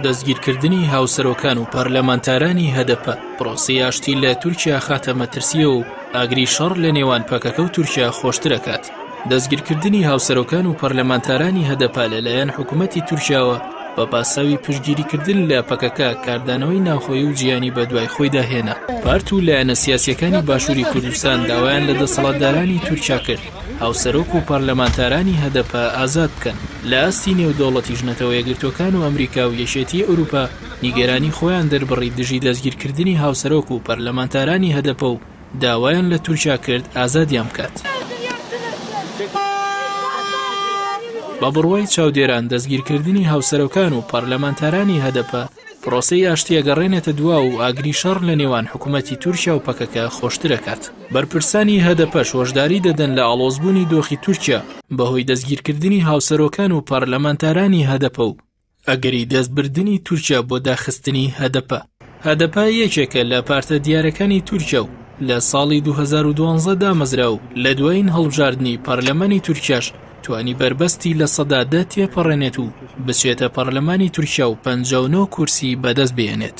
دەستگیرکردنی هاوسەرۆکان و پەرلەمانتارانی هەدەپە پرۆسەی ئاشتی لە تورکیا خاتە مەترسییەوە و ئاگری شەڕ لە نێوان پەکەکە و تورکیا خۆشترەکات. دەستگیرکردنی هاوسەرۆکان و پەرلەمانتارانی هەدەپە لەلایەن حکوومەتی تورکیاوە بە پاساوی پشتگیریکردن لە پەکەکە کاردانەوەی ناوخۆیی و جیهانی بەدوای خۆیدا هێنا. پارت و لایەنە سیاسییەکانی باشووری کوردستان داوایان لە دەسەڵاتدارانی تورکیا کرد هاوسەرۆک و پەرلەمانتارانی هەدەپە ئازاد بکەن. لە ئاستی نێودەوڵەتیش نەتەوەیەکگرتووەکان و ئەمریکا و یەکێتیی ئەوروپا نیگەرانی خۆیان دەربڕی دژی دەستگیرکردنی هاوسەرۆک و پەرلەمانتارانی هەدەپە و داوایان لە تورکیا کرد ئازادیان بکات. بە بڕوای چاودێران دەستگیرکردنی هاوسەرۆکان و پەرلەمانتارانی هەدەپە پرۆسەی ئاشتی ئەگەڕێنێتە دوا و ئاگری شەڕ لە نێوان حکوومەتی تورکیا و پەکەکە خۆشترەکات. بەرپرسانی هەدەپەش هۆشداری دەدەن لە ئاڵۆزبوونی دۆخی تورکیا بەهۆی دەستگیرکردنی هاوسەرۆکان و پەرلەمانتارانی هەدەپە و ئەگەری دەستبردنی تورکیا بۆ داخستنی هەدەپە. هەدەپە یەکێکە لە پارتە دیارەکانی تورکیا و لە ساڵی 2012 دامەزرا و لە دوایین هەڵبژاردنی پەرلەمانی تورکیاش توانی بەربەستی 10% تێپەڕێنێت و بچێتە پەرلەمانی تورکیا و 59 کورسی بەدەست بهێنێت.